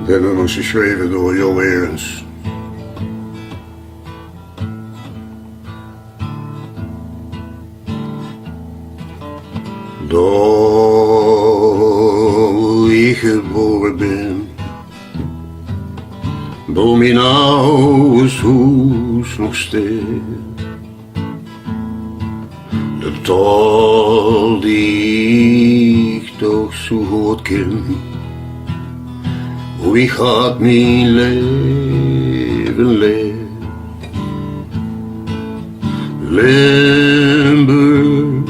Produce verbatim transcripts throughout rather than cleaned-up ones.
Dit nummer is geschreve door Jo Erens. Dao wo ich gebore bin, boe mien awwers hoes nog steit. De taol die ich toch zoe good kin, wo ich had mien laeve leer. Limburg,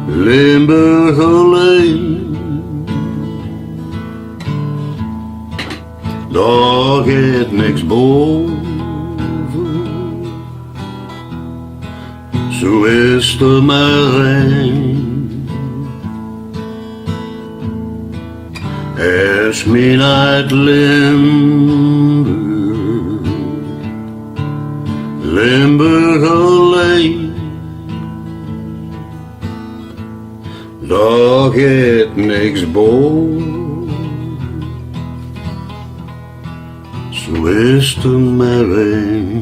Limburg allein. Dao geit niks bove, zoe is d'r mer ein. Is mien hart Limburg, Limburg allein. Dao geit niks bove, zoe is d'r mer ein.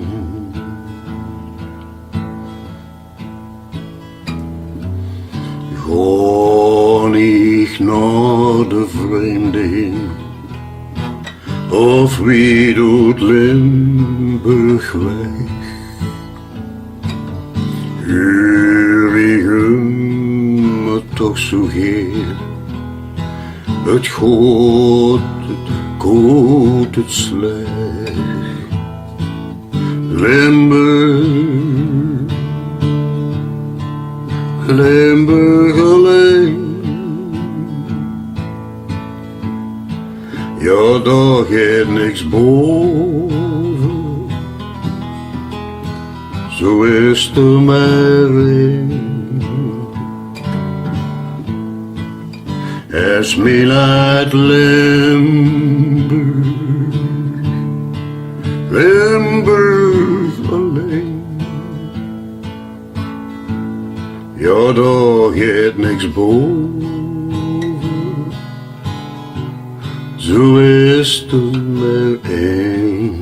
Gaon ich nao de vreemde hin, of wie doot Limburg weg, huur ich ummer toch zoe geer: 't good, 't good, 't slech. Limburg, Limburg allein. Jao, dao geit niks bove, zoe is d'r mer ein. Is mien hart Limburg, Limburg allein. Jao, dao geit niks bove, zoe is d'r mer ein.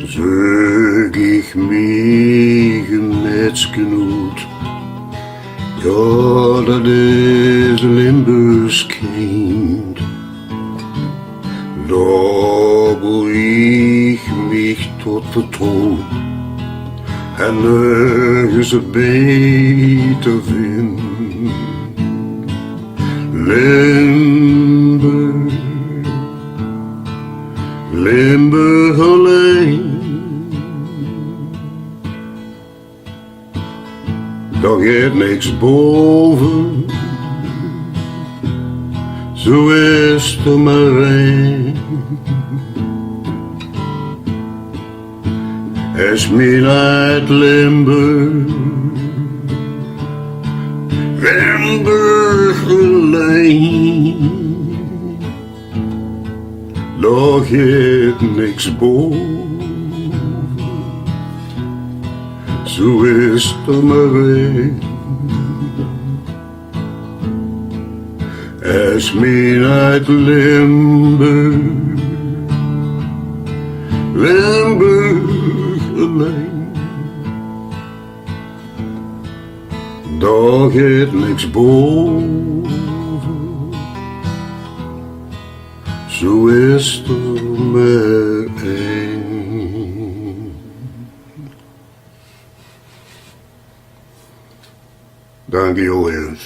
Zeuk ich mich e mètsgenoot, jao, dat is Limburgs kind. Dao boe ich mich tot vertroew en nörges beter vin. Limburg, Limburg allein. Dao geit niks bove, zoe is d'r mer ein. Is mien hart Limburg, Limburg allein. Dao geit niks bove, zoe is d'r mer ein. Is mien hart Limburg, Limburg allein. Dao geit niks bove, zoe is d'r mer ein. Dank uch wel.